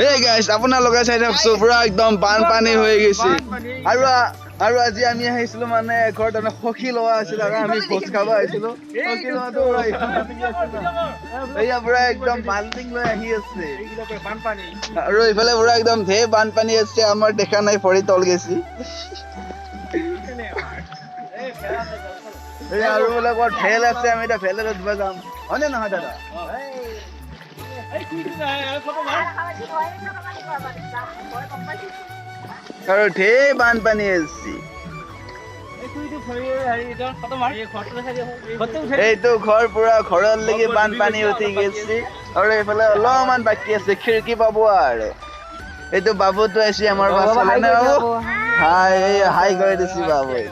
এই গাইছ আপোনালোকে চাই থাকছো পুৰা একদম বানপানী হৈ গৈছে। আৰু আৰু আজি আমি আহিছিলো মানে ঘৰত মানে সখী লোৱা আছিল আৰু আমি ভোজ খাব আহিছিলো। সখী লোৱাটো এইয়া পুৰা একদম বাল্টিং লৈ আহি আছে। আৰু এইফালে পুৰা একদম ঢেৰ বানপানী আছে, আমাৰ দেখা নাই ভৰি তল গেছি। আৰু বোলে ক'ৰবাত ভেল আছে, আমি এতিয়া ভেলত উঠিব যাম, হয়নে নহয় দাদা? আৰু ঢেৰ বানপানী আছে। এইটো ঘৰ পুৰা ঘৰলৈকে বানপানী উঠি গৈছে। আৰু এইফালে অলপমান বাকী আছে, খিৰিকী পাব আৰু। এইটো বাবুটো আহিছে আমাৰ পাছফালে নে বাবু? হাই হাই কৰি দিছে বাবুৱে।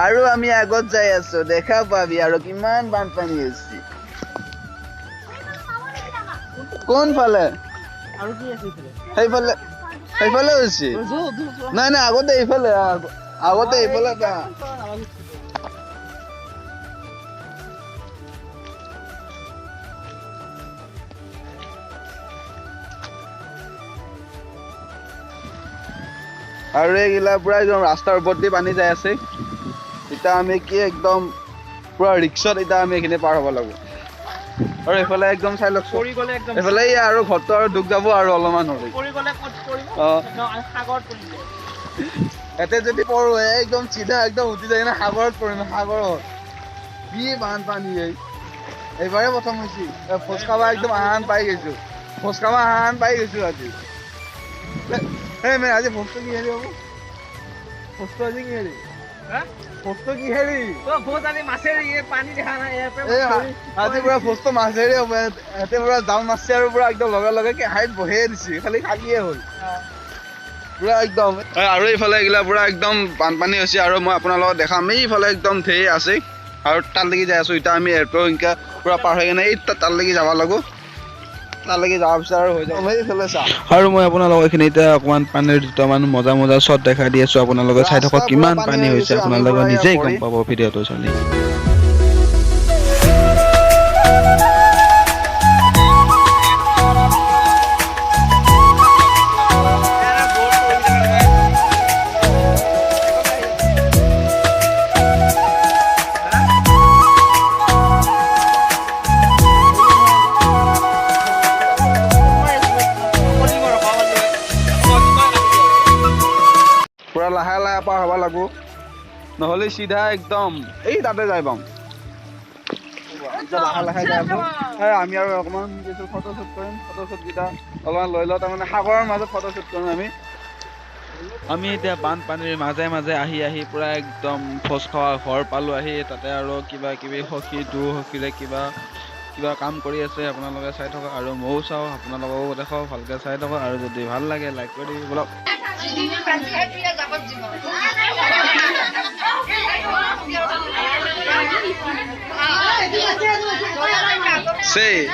আৰু আমি আগত যাই আছো, দেখা পাবি আৰু কিমান বানপানী হৈছে। কোনফালে? সেইফালে, সেইফালে হৈছে। নাই নাই, আগতে এইফালে, আগতে এইফালে। আৰু এইগিলা পুৰা একদম ৰাস্তাৰ ওপৰত দি পানী যাই আছে। এতিয়া আমি কি একদম পুৰা ৰিক্সত এতিয়া আমি এইখিনি পাৰ হ'ব লাগিব। আৰু এইফালে একদম চাই লওক, এইফালে আৰু ঘৰটো আৰু ডুব যাব আৰু অলপমান হ'লে। ইয়াতে যদি পৰো একদম চিধা একদম উঠি যায় কিনে সাগৰত পৰিম, সাগৰত। কি বানপানী এই, এইবাৰে প্ৰথম হৈছে। ভোজ খাব একদম আহান পাই গৈছো, ভোজ খাব আহান পাই গৈছো আজি। এই মানে আজি ভোজটো কি হেৰি হ'ব? ভোজটো আজি কি হেৰি? আজি পুৰা ভোজটো মাছেৰে হ'ব। ইয়াতে পুৰা জাল মাৰছে আৰু পুৰা একদম লগে লগে কেৰাহীত বহিয়ে দিছে, খালি খালিয়ে হ'ল পুৰা একদম। আৰু এইফালে এইগিলা পুৰা একদম বানপানী হৈছে। আৰু মই আপোনালোকক দেখাম, এইফালে একদম ঢেৰ আছে আৰু তালৈকে যাই আছো। এতিয়া আমি এয়াৰপৰ্ট এনেকা পুৰা পাৰ হৈ কিনে এই তালৈকে যাব লাগিব। তালৈকে যোৱাৰ পিছত আৰু হৈ যাব। এইফালে চা। আৰু মই আপোনালোকক এইখিনি এতিয়া অকণমান পানীৰ দুটামান মজা মজা শ্বট দেখাই দি আছো, আপোনালোকে চাই থাকক কিমান পানী হৈছে, আপোনালোকে নিজেই গম পাব ভিডিঅ'টো চালে। পুৰা লাহে লাহে পাৰ হ'ব লাগিব, নহ'লে চিধা একদম এই তাতে যাই পাম। লাহে লাহে যাই আছো। আমি আৰু অকণমান কিছু ফটো শ্বুট কৰিম, ফটো শ্বুটকেইটা অলপমান লৈ লওঁ, তাৰমানে সাগৰৰ মাজত ফটো শ্বুট কৰিম আমি। আমি এতিয়া বানপানীৰ মাজে মাজে আহি আহি পুৰা একদম ভোজ খোৱা ঘৰ পালোঁ আহি। তাতে আৰু কিবা কিবি সখী সখীৰে কিবা কিবা কাম কৰি আছে, আপোনালোকে চাই থাকক আৰু ময়ো চাওঁ, আপোনালোককো দেখাওঁ, ভালকৈ চাই থাকক। আৰু যদি ভাল লাগে লাইক কৰি দিব বলক। Say.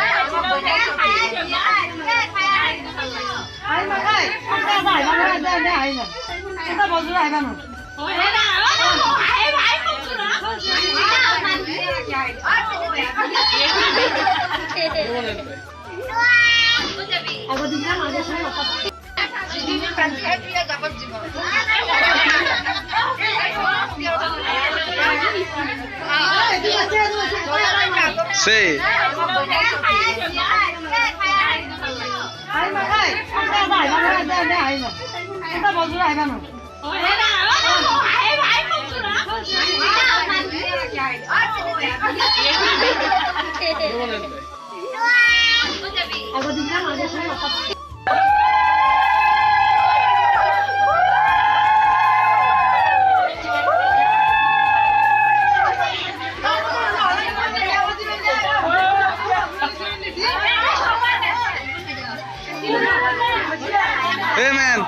Hey man.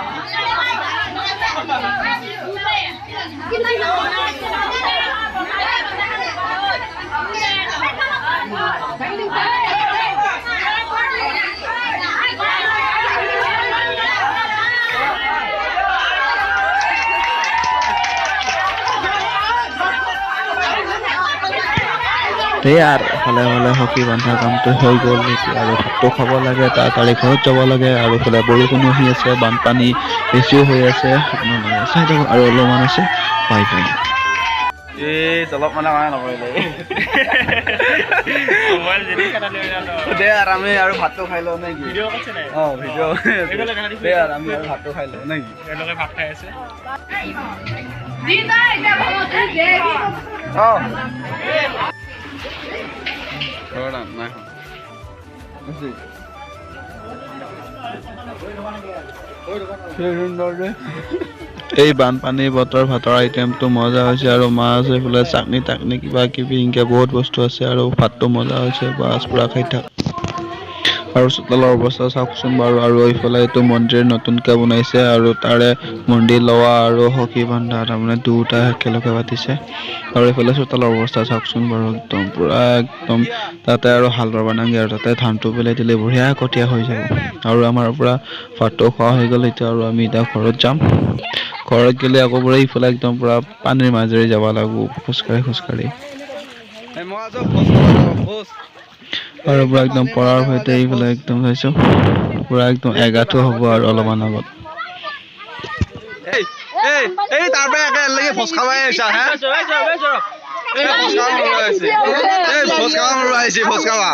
সেয়া আৰু এফালে ফালে সখী বন্ধা কামটো হৈ গ'ল। এতিয়া আৰু ভাতটো খাব লাগে, তাড়াতাড়ি ঘৰত যাব লাগে। আৰু ইফালে বৰষুণো আহি আছে, বানপানী বেছিও হৈ আছে। আপোনালোকে চাই থাকক, আৰু অলপমান আছে। Bye bye. এই অলপ মানে মানে নকৰিলে দে আৰু আমি আৰু ভাতটো খাই লওঁ নেকি? অঁ, ভিডিঅ' দে আৰু আমি আৰু ভাতটো খাই লওঁ নেকি? ভাত খাই আছে। অঁ, নাই। এই বানপানীৰ বতৰ ভাতৰ আইটেমটো মজা হৈছে, আৰু মাছ, এইফালে চাটনি তাকনি কিবা কিবি এনেকৈ বহুত বস্তু আছে, আৰু ভাতটো মজা হৈছে। বাছ, পুৰা খাই থাক। আৰু চোতালৰ অৱস্থা চাওকচোন বাৰু। আৰু এইফালে এইটো মন্দিৰ নতুনকৈ বনাইছে, আৰু তাৰে মন্দিৰ লোৱা আৰু সখী বন্ধা তাৰমানে দুয়োটা একেলগে পাতিছে। আৰু এইফালে চোতালৰ অৱস্থা চাওকচোন বাৰু, একদম পুৰা একদম তাতে আৰু হাল বাব নালাগে, আৰু তাতে ধানটো পেলাই দিলে বঢ়িয়া কঠীয়া হৈ যাব। আৰু আমাৰ পুৰা ভাতটো খোৱা হৈ গ'ল এতিয়া, আৰু আমি এতিয়া ঘৰত যাম। ঘৰত গ'লে আকৌ পুৰা ইফালে একদম পুৰা পানীৰ মাজেৰে যাব লাগিব খোজকাঢ়ি খোজকাঢ়ি। আৰু পুৰা একদম পৰাৰ সৈতে এইফালে একদম চাইছোঁ, পুৰা একদম এগাঠো হ'ব আৰু অলপমান আগত। এই তাৰ পৰা একেলগে ভোজ খাব আহিছা হে? এই ভোজ খাব আহিছে, এই ভোজ খাব আহিছে, ভোজ খাবা।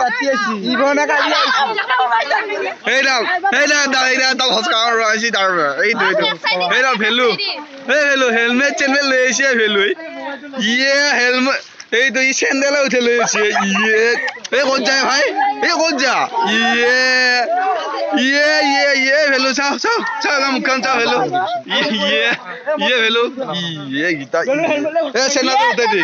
সেইডাল সেইডাল সেইডাল ভোজ খাব আহিছে তাৰ পৰা। এইটো এইটো সেইডাল ভেলু, এই ভেলু হেলমেট চেলমেট লৈ আহিছে ভেলু। ইয়ে হেলমেট, এইটো ই চেন্দেলে উঠে লৈ আহিছে। ইয়ে, এই ক'ত যায় ভাই? এই ক'ত যা? ইয়ে ইয়ে ইয়ে ইয়ে ভেলু, চাও চাও চাও, মুখখন চাও ভেলু। ইয়ে ইয়ে ভেলু, ইয়ে গীতা, এই চেন্দেল উঠাই দি।